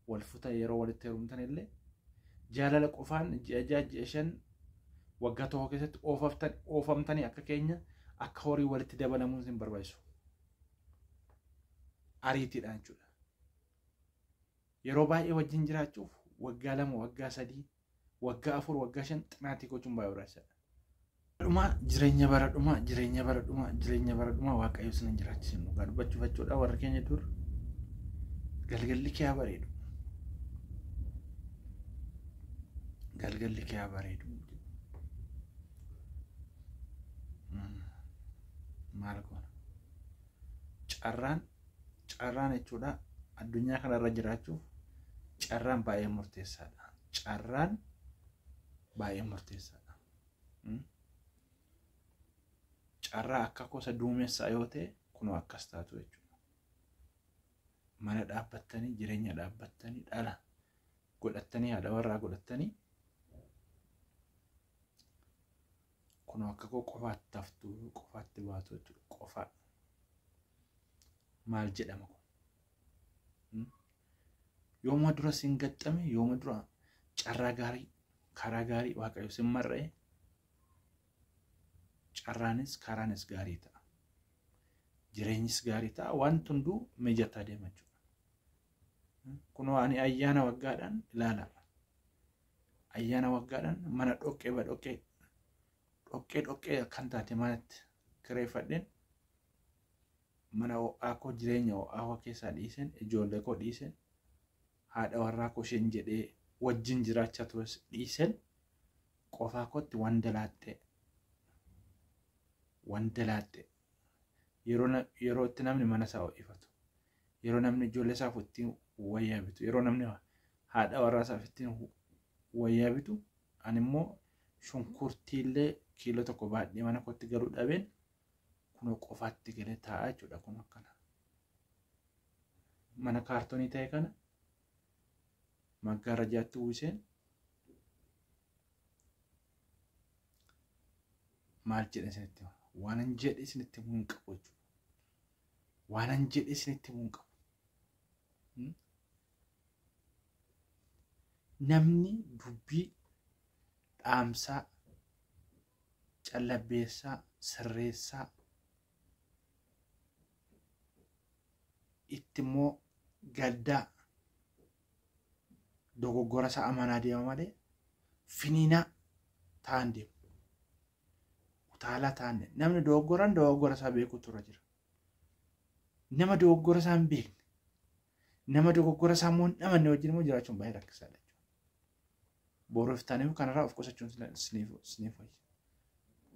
Wal fuutan yeroo walitti heerumtan illee jaalala qofaan ji'a 6 ji'a 5 waggaa tokko keessatti oofamtanii akka keenya akka horii walitti dabalamuun isin barbaachisu. Ariitiidhaan jechuudha. Yeroo baay'ee wajjin jiraachuuf waggaa 2, waggaa 3, waggaa 4, waggaa 5 xinaatii gochuun baay'ee barbaachisaadha. Dhumaa jireenya bara dhumaa jireenya bara dhumaa jireenya bara dhumaa Waaqayyo isin hin jiraachisin dhugaa dubbachuuf jechuudha warri keenya dur galgalli kee haa bareedu. Galgalli kee haa bareedu. Maal goona? Carraan carraan jechuudha addunyaa kanarra jiraachuuf carraan baay'ee murteessaadha. Carraan baay'ee murteessaadha. Carraa akka gosa duumessaa yoo ta'e kunoo akkas taatu jechuudha. Mana dhaabbattanii jireenya dhaabbattanii dhala godhattanii haadha warraa godhattanii kunoo akka koo qofaatti haftu qofaatti baatu jechuudha. Qofaa maal jedhama kun? Yooma dura sin gaxxame yooma dura carraa gaarii karaa gaarii Waaqayyo sin marra'e carraanis karaanis gaarii ta'a. Jireenyis gaarii ta'a. Wanti hunduu mijataa deema jechuudha. Kunoo ani ayyaana waggaadhaan ilaala. Ayyaana waggaadhaan mana dhoqqee badhoqqee dhoqqee dhoqqee akkan taate manatti kireeffadheen mana ho'aa koo jireenya ho'aa koo keessaa dhiiseen ijoollee koo dhiiseen haadha warraa koo isheen jedhee wajjin jiraachaa tures dhiiseen qofaa kootti wandalaaxxee wandalaaxxee yeroo itti namni mana isaa ho'ifatu yeroo namni ijoollee isaaf ittiin wayyaa bitu yeroo namni haadha warraa isaaf ittiin wayyaa bitu ani immoo shunkurtiillee kiiloo tokko baadhee mana kootti galuu dhabeen kunoo qofaatti galee taa'aa jechuudha kun akkana. Mana kaartoonii ta'e kana maggaarajaatti uwwiseen maal jedhe isinitti hima. Waanan jedhe isinitti himuu hin qabu jechuudha. Waanan jedhe isinitti himuu hin qabu. Namni dubbii dhaamsaa callabbeessaa sirreessaa itti immoo gaddaa dogoggora isaa amanaa deema malee finiinaa ta'an deemu. Utaalaa ta'an deemu. Namni dogoggoran dogoggora isaa beekuutu irra jira. Nama dogoggora isaa hin beekne, nama dogoggora isaa immoo hin amanne wajjin immoo jiraachuun baay'ee rakkisaadha jechuudha. Boruuf taaniif kanarraa of qusachuun isiniif wayya.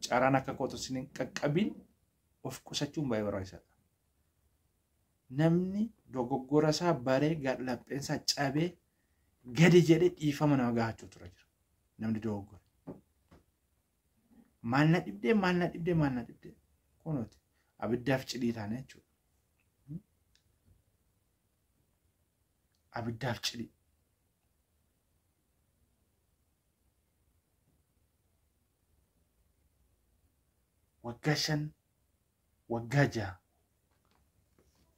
Carraan akka kootu isin hin qaqqabin of qusachuun baay'ee barbaachisaadha. Namni dogoggora isaa baree lapheen isaa cabee gadi jedhee dhiifama nama gaafachuu tura jira. Namni dogoggore. Maal na dhibdee maal na dhibdee maal na dhibdee kunuuti abiddaaf cidii taane jechuudha. Abiddaaf cidii. Waggaa 5 waggaa 6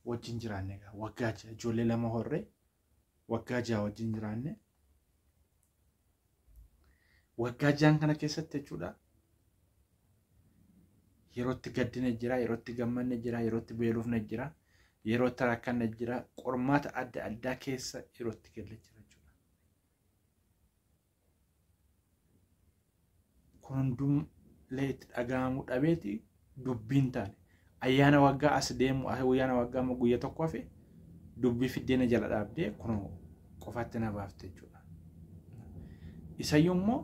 wajjin jiraanne egaa waggaa 6 ijoollee 2 horree waggaa 6 wajjin jiraanne waggaa 6 kana keessatti jechuudha yerootti gaddine jira yerootti gammanne jira yerootti beelofne jira yerootti rakkanne jira qormaata adda addaa keessa yerootti galle jira jechuudha. Kun hundumlee itti dhaga'amuu dhabeeti dubbiin taane ayyaana waggaa as deemu ayyaana waggaa immoo guyya tokko hafe dubbii fiddeena jala dhaabdee kun qofaatti na baafte jechuudha. Isayyuu immoo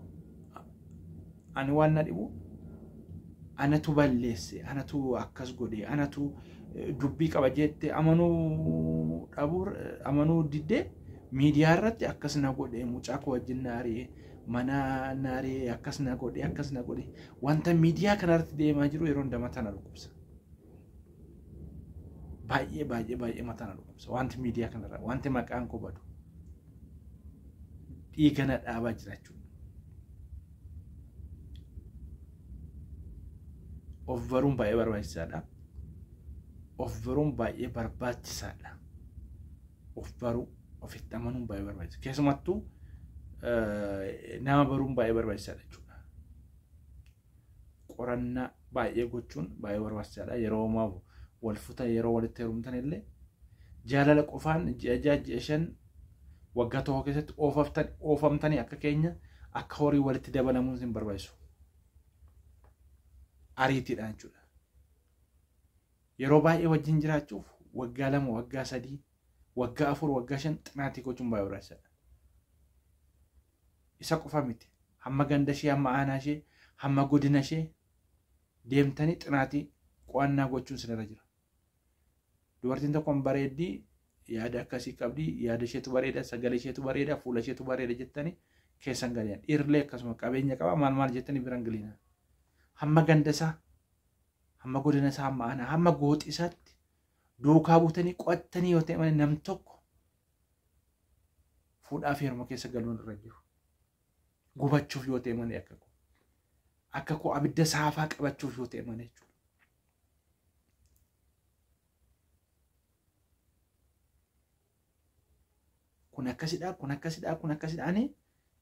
ani waan na dhibu anatu balleesse anatu akkas godhe anatu dubbii qaba jette amanuu dhabuu amanuu diddee miidiyaa irratti akkas na godhe mucaa koo wajjin na ari'e mana na ari'e akkas na godhe akkas na godhe wanta miidiyaa kanarratti deemaa jiru yeroo hundaa mataa na dhukkubsa. Baay'ee baay'ee baay'ee mataa na dhukkubsa wanti miidiyaa kanarra wanti maqaan koo badu dhiiga na dhaabaa jira jechuudha. Of baruun baay'ee barbaachisaadha. Of baruun baay'ee barbaachisaadha. Of baruu. Ofitti amanuun baay'ee barbaachisa. Keessumattuu nama baruun baay'ee barbaachisaadha jechuudha. Qorannaa baay'ee gochuun baay'ee barbaachisaadha. Yeroo wal fuutan, yeroo walitti heerumtan illee jaalala qofaan ji'a 6, ji'a 5, waggaa tokko keessatti oofamtanii akka keenya akka horii walitti dabalamuun hin barbaachisu. Ariitiidhaan jechuudha. Yeroo baay'ee wajjin jiraachuuf waggaa 2, waggaa 3, waggaa 4, waggaa 5 xinaatii gochuun baay'ee barbaachisaadha. Isa qofa miti. Hamma ganda ishee, hamma aanaa ishee, hamma godina ishee deemtanii xinaatii qo'annaa gochuun sinirra jira. Dubartiin tokko bareeddii, yaada akkasii qabdi, yaada isheetu bareeda, sagalee isheetu bareeda, fuula isheetu bareeda jettanii keessan galiyan. Dhiirrillee akkasuma qabeenya qaba, maal maal jettanii biran galiina. Hamma ganda isaa, hamma godina isaa, hamma aanaa, hamma gooxii isaatti duukaa buutanii qo'attanii yoo ta'e malee nam tokko fuudhaa fi heeruma keessa galuun irra jiru. Gubachuuf yoo ta'e malee akka koo abidda saafaa qabachuuf yoo ta'e malee jechuudha. Kun akkasidha, kun akkasidha, kun akkasidha. Ani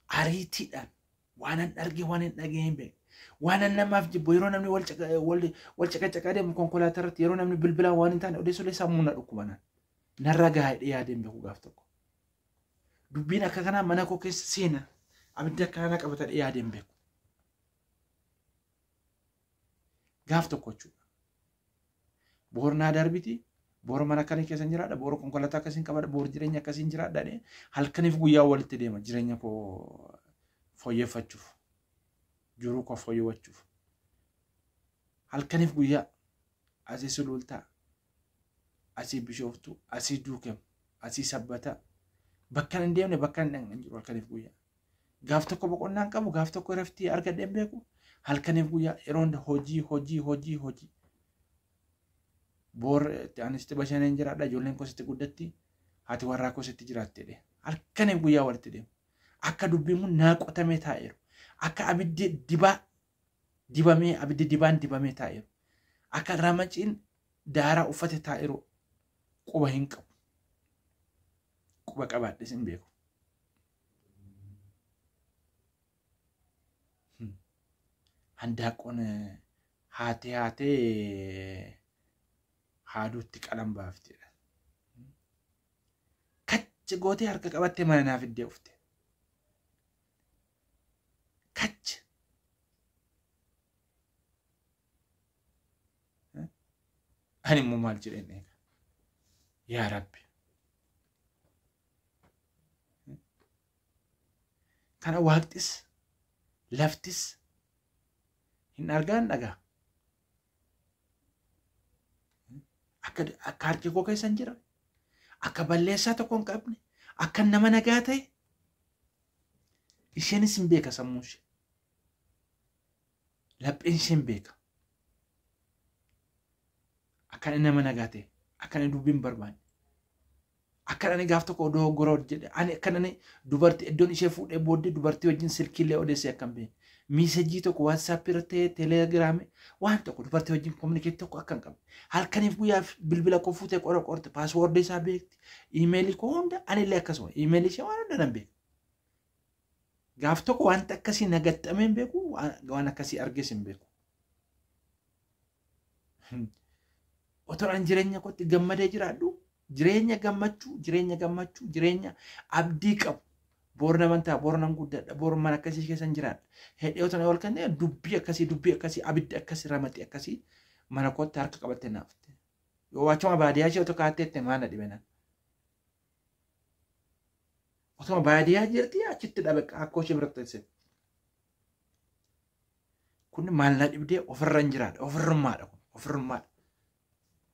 ariitiidhaan waan an arge, waan hin dhagee hin beeku. Waan an namaaf jibbu, yeroo namni wal caqacaqaa deemu konkolaataa irratti, yeroo namni bilbilaan waan hin taane odeessulee sammuu na dhukkubanaan. Narra gahaa hidhee yaadee hin beeku gaaf tokko. Dubbiin akka kanaa mana koo keessa seena, abidda akka kanaa qabata yaadee hin beeku. Gaaf tokko jechuudha. Boornaa darbiti, boora mana akkanii keessa jiraadha, boora konkolaataa akkasiin qabadha, boora jireenya akkasiin jiraadha, halkaniif guyyaa walitti deema jireenya koo fooyyeffachuuf, jiruu koo fooyyeffachuuf. Halkaniif guyyaa asii Sulultaa, asii Bishooftuu, asii Duukem, asii Sabbataa, bakka hin deemne, bakka hin dhaqne jiru halkaniif guyyaa. Gaaf tokko boqonnaan qabu, gaaf tokko raftii argadhee hin beeku, halkaniif guyyaa yeroo hunda hojii, hojii, hojii, hojii. Boor anis itti bashannaneen jiraadha, ijoolleen koos itti guddatti, haati warraa koos itti jiraattedha. Halkaniif guyyaa walitti deemu. Akka dubbiin kun naa qotamee taa'eeru. Akka abiddi dibaa dibamee, abiddi dibaan dibamee taa'eeru. Akka ramaciin daaraa uffate taa'eeru quba hin qabu. Quba qabaadhes hin beeku. Handaaqqoon haatee haatee haaduutti qalam baaftedha. Kachi gootee harka qabattee mana naaf iddee ufte. Kachi. Ani immoo maal jedheen eega? Yaa Rabbi. Kana waaqxis laftis hin argaan dhagaa. Akka harki koo keessa hin jirre, akka balleessaa tokko hin qabne, akka nama nagaa ta'e, isheenis hin beeka sammuun ishee. Lapheen ishee hin beeka. Akka inni nama nagaa ta'e, akka inni dubbii hin barbaanne. Akka inni gaaf tokko dogoggora hojjedhe, ani akka inni dubartii iddoon ishee fuudhee booddee dubartii wajjin silkiillee odeessee akka hin beekne. Message tokko WhatsApp irratti ta'ee, Telegram waan tokko dubartii wajjin communicate tokko akka hin qabne. Halkaniif guyyaa bilbila koo fuutee qora qorte, password isaa beekti. Email koo hunda, anillee akkasuma email ishee waan hunda nan beeka. Gaaf tokko wanta akkasii na gaxxamee hin beeku, waan akkasii argees hin beeku. Otoo an jireenya kootti gammadee jiraadhu, jireenya gammachuu, jireenya gammachuu, jireenya abdii qabu. Boor naman ta'a, boor nan guddadha, boor mana akkasii keessa hin jiraadha. Hedhee otoo ol kan dubbii akkasii, dubbii akkasii, abiddi akkasii, ramaxii akkasii mana kootti harka qabattee naafte. Yoo achuma baadiyyaa ishee otoo kaatteette maal na dhibe nan. Otuma baadiyyaa jirti achitti dhabe akkoo ishee biratti teessee. Kun maal na dhibdee ofirra hin jiraadha, ofirrummaadha kun, ofirrummaadha.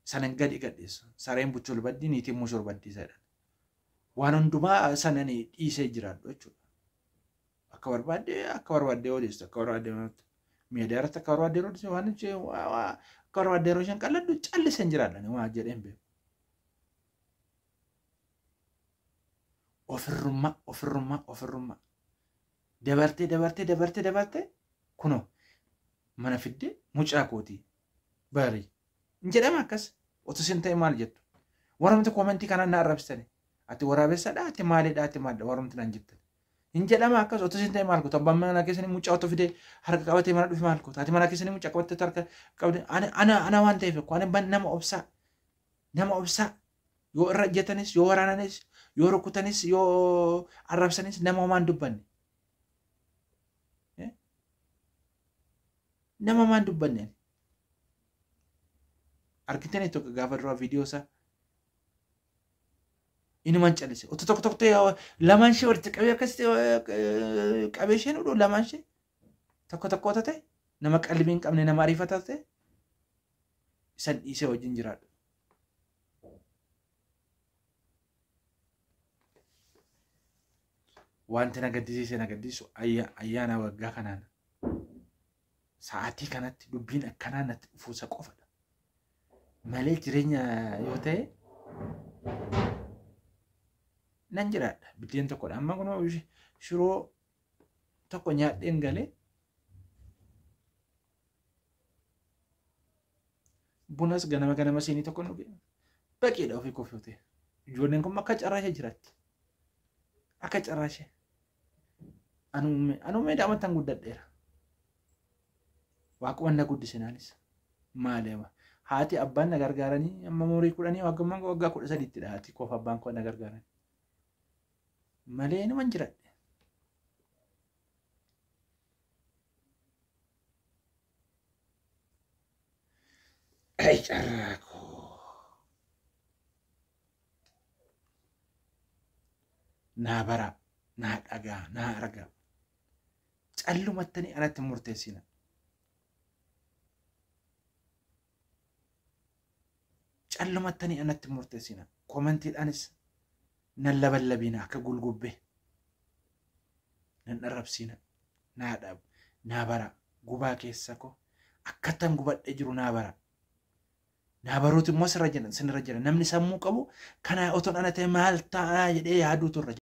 Sanan gadi gadheessa. Sareen buchul baddii, niitiin mushur baddii jedhan. Waan hundumaa sanan dhiisee jiraadhu jechuudha. Akka barbaadde, akka barbaadde odeessu, akka barbaadde miidiyaa irratti akka barbaadde odeessu, waan ishee akka barbaadde yeroo isheen qalladdu callisee hin jiraadha waan jedhee hin beeku. Ofirrummaa, ofirrummaa, ofirrummaa. Dabartee, dabartee, dabartee, dabartee kunoo mana fiddee mucaa kootii bari. Hin jedhama akkas. Otoo isin ta'e maal jettu? Warra comment kanaan na arrabsitani. Ati waraabessadha, ati maalidha, ati maalidha warrumti naan jettan. Hin jedhama akkas otoo isin ta'e maal goota? Abbaan mana keessanii mucaa otoo fidee harka qabatee mana dhufe maal goota? Ati mana keessanii mucaa qabattee harka qabdee ana waan ta'eef ani nama obsaa. Nama obsaa. Yoo irra ejjetanis, yoo waraananis, yoo rukutanis, yoo arrabsanis nama homaan dubbanne. Nama homaan dubbanne. Argitanii tokko gaafa duraa viidiyoo isaa inuman callise. Otoo tokko tokko ta'e lamaan ishee walitti qabee akkasitti qabee isheen hudhuu lamaan ishee tokko tokko ta'e nama qalbii hin qabne nama ariifataa ta'e isan dhiisee wajjin jiraadha. Wanti na gaddisiise na gaddisiisu ayyaana waggaa kanaan sa'aatii kanatti dubbiin akkanaa natti dhufuusa qofadha. Malee jireenya yoo ta'e nan jiraadha. Biddeen tokkodha. Amma kun shiroo tokko nyaadheen galee bunas ganama ganama siinii tokko dhuge baqiidha ofii koof yoo ta'e. Ijoolleen kun akka carraa ishee jiraatti. Akka carraa ishee. Anuumee daamattan guddadheera. Waaquma na guddise naanis. Maali amma? Haati abbaan na gargaaranii amma umurii 10 waggaa 13ttidha haati koof abbaan koo na gargaaran. Malee numan jiradhe. Ay carraa koo. Naa bara, naa dhagaa, naa argaa. Callumattanii anatti murteessina. Callumattanii anatti murteessina. Koomentiidhaanis nan laballabiina akka gulgubbee. Nan dharrabsiina. Naa dhaabu. Naa bara. Gubaa keessa koo akkattan gubadhee jiru naa bara. Naa baruuti immoo sirra jira. Namni sammuu qabu kana otoo ana ta'e maal ta'a jedhee yaaduutu irra jira.